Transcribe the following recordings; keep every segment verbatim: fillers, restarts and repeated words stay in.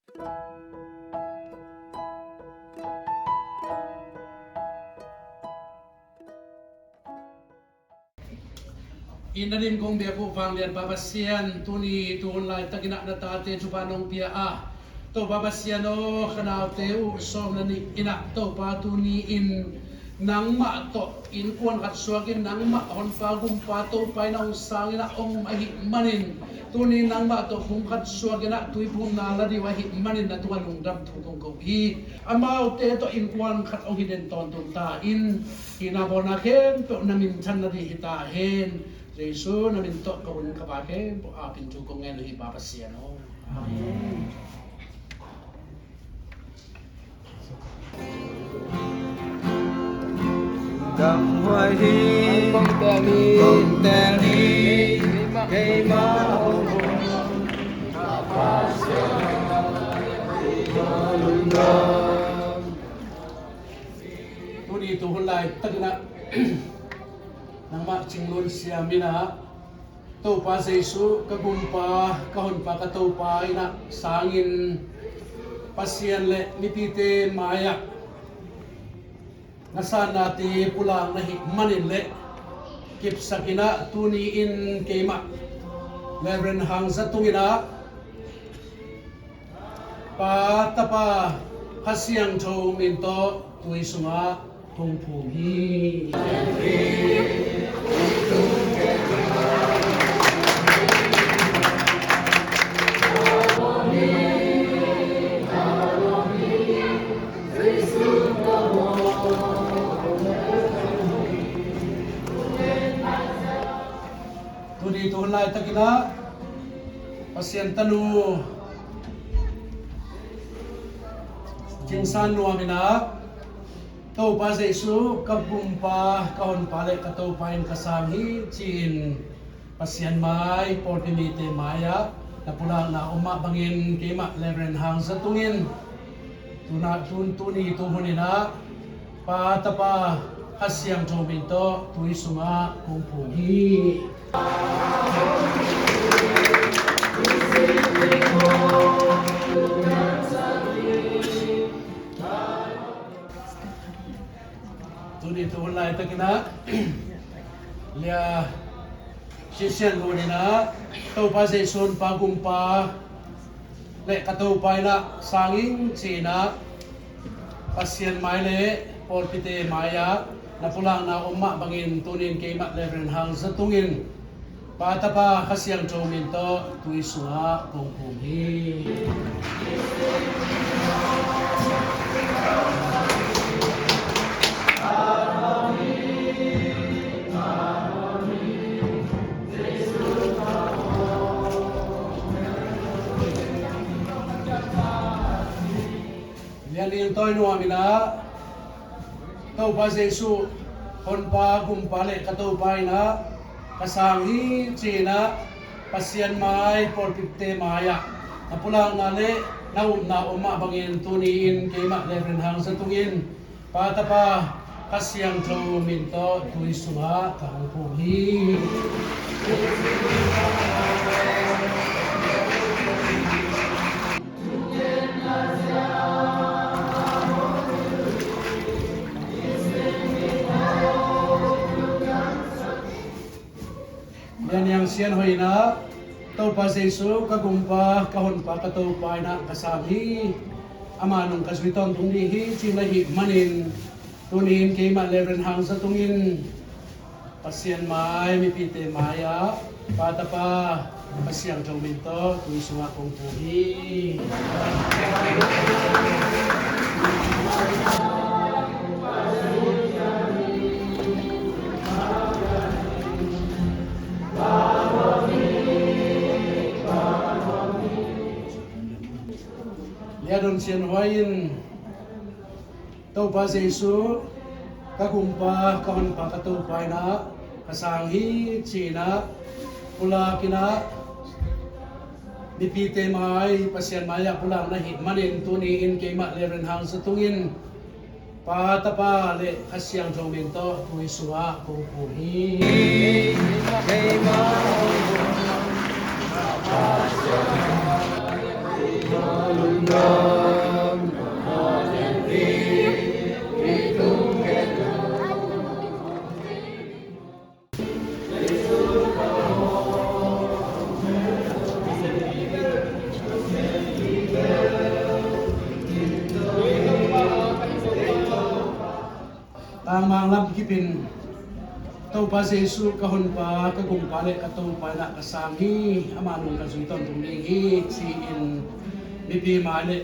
Inn a dim kong biak uh vanglian Pa Pasian, tuni tuhun laitakin ah na tate thupha nong pia a, Topa Pasian aw, ka naute uh sawm le nih in ah Topa tuni in nangmah tawh innkuan khat suakin nangmah Honpa Gumpa Topa in ah hong sangin ah hong um ahih manin, tuni nangmah tawh kum khat suakin ah tuiphumna la ding uh ahih manin na tungah lungdam thu kong ko hi. Amaute tawh innkuan khat hong hi den tawntung ta in, hihna bawlna khempeuh na minthan nading hi ta hen. Jesu na min tawh ka hun ka pa khempeuh apin thu kong ngen uh hi Pa Pasian aw. Amen. Damhuai hi, kong tel hi, keimah hong Tuni tuhun laitakin ah nangmah Cing Lun Siam in ah Topa Jesu ka Gumpa, ka Honpa, ka Topa in ah sangin Pasian le mipite mai-ah na sannate pulak na hih manin le kipsakin ah tuni in keimah Reverend Hang Za Tung in ah Pa, Tapa, Kha Siangtho min tawh tui sungah kong phum hi. Tuni tuhun laitakin ah Pasian tanu Cing San Nuam in ah Topa Jesu ka Gumpa, ka Honpa le ka Topa in ka sang hi ci-in Pasian mai, pawlpi mite mai-ah na pulakna om mah bangin keimah Reverend Hang Za Tung in tuna, tun, tuni tuhun in ah Pa, Tapa, Kha Siangtho min tawh tui sungah kong phum hi. Tuni tuhun laitakin ah Lia Sisian Lun in ah Topa Jesu Honpa Gumpa le ka Topa in ah sang ing ci-in ah Pasian mai le pawlpite mai-ah na pulakna om mah bangin tuni in keimah Reverend Hang Za Tung in Pa, Tapa, Kha Siangtho min tawh tui sungah kong phum hi. Lian Ning Tawi Nuam in ah Topa Jesu Honpa, Gumpa le ka Topa in ah ka sang hi ci-in ah Pasian mai, pawlpite mai-ah na pulakna le na upna om mah bangin tuni in keimah Reverend Hang Za Tung in Pa, Tapa, Kha Siangtho min tawh tui sungah ka hong phum hi. Lian Niang Sian Hoih in ah Topa Jesu ka Gumpa, ka Honpa, ka Topa in ah ka sang hi. Ama nung ka zui tawntung ding hi ci-in ahih manin tuni in keimah Reverend Hang Za Tung in Pasian mai, mipite mai-ah Pa, Tapa, Kha Siangtho min tawh tui sungah kong phum hi. Lia Don Sian Huai in Topa Jesu ka Gumpa, ka Honpa, ka Topa in ah ka sang hi ci-in ah pulak in ah mipite mai, Pasian mai-ah pulak na hih manin tuni in keimah Reverend Hang Za Tung in Pa, Tapa le Kha Siangtho min tawh tui sungah kong phum hi. Tangmang lam kipin, Topa Jesuh ka honpa, ka gumpa le ka Topa in ah ka sang hi, ama nung ka zui tawntung ding hi, ci-in mipi mai le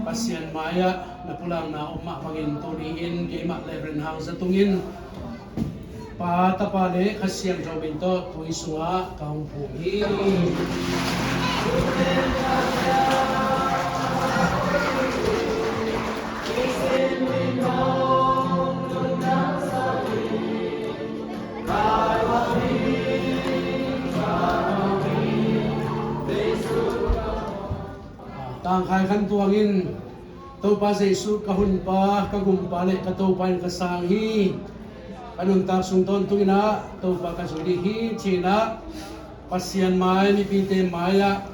Pasian mai-ah na pulakna om mah bangin tuni-in keimah Reverend Hang Za Tung in Pa, Tapa le Kha Siangtho min tawh tui sungah ka hong phum hi. Tangkhai khan tuangin, Topa Jesuh ka honpa, ka gumpa le ka Topa in ka sang hi. Ka nuntak sung tawntungin ah Topa ka zui ding hi, ci-in ah Pasian mai, mipite mai-ah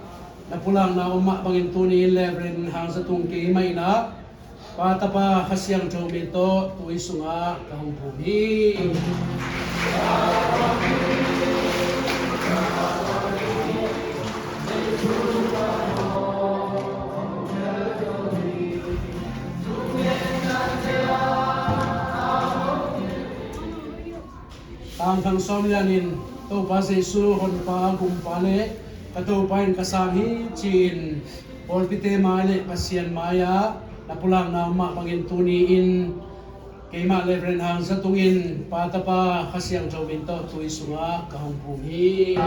na pulakna om mah bangin tuni-in Reverend Hang Za Tung keimah in ah Pa, Tapa, Kha Siangtho min tawh tui sungah ka hong phum hi. Tangkhang sawm lianin, Topa Jesuh honpa, gumpa le ka Topa in ka sang hi, ci-in pawlpite mai le Pasian mai-ah na pulakna om mah bangin tuni-in keimah Reverend Hang Za Tung in Pa, Tapa, Kha Siangtho min tawh tui sungah ka hong phum hi.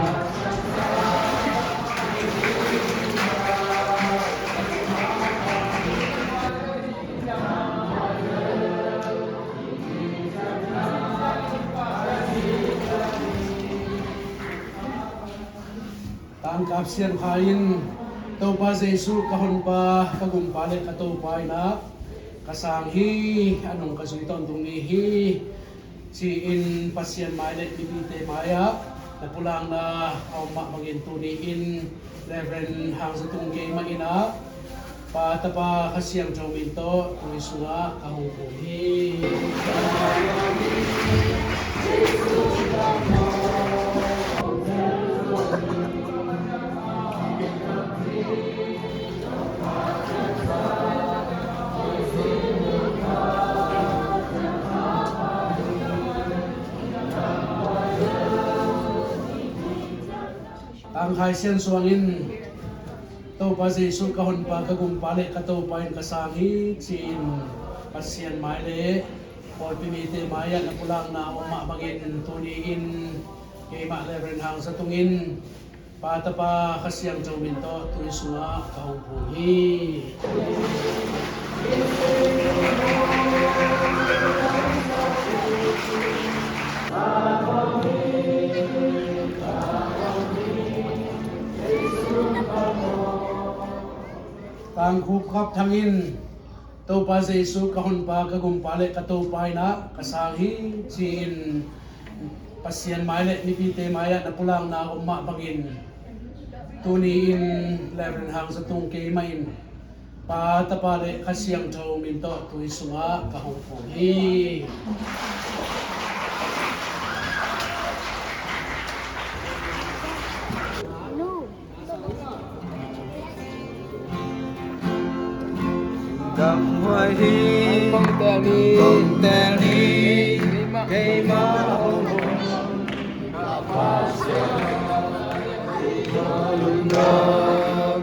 Tangkap Sian Khai in, Topa Jesuh ka honpa, ka gumpa le ka Topa in ah ka sang hi, a nung ka zui tawntung ding hi, ci-in Pasian mai le mipite mai-ah na pulakna a om mah bangin tuni-in Reverend Hang Za Tung keimah in ah Pa, Tapa, Kha Siangtho min tawh tui sungah ka hong phum hi. Tangkhai Sian Suang in, Topa Jesuh ka honpa, ka gumpa le ka Topa in ka sang hi, ci-in Pasian mai le pawlpi mite mai-ah na pulakna om mah bangin tuni-in keimah Reverend Hang Za Tung in Pa, Tapa, Kha Siangtho min tawh tui sungah ka hong phum hi. Tangkhup Khap Thang in, Topa Jesuh ka honpa, ka gumpa le ka Topa in ah ka sang hi, ci-in Pasian mai le mipite mai-ah na pulakna om mah bangin tuni-in Reverend Hang Za Tung keimah in Pa, Tapa le Kha Siangtho min tawh tui sungah ka hong phum hi. Dam huai hi, bang tel ni, bang tel ni, keimah hong hong, ka Pasian, ka lungdam.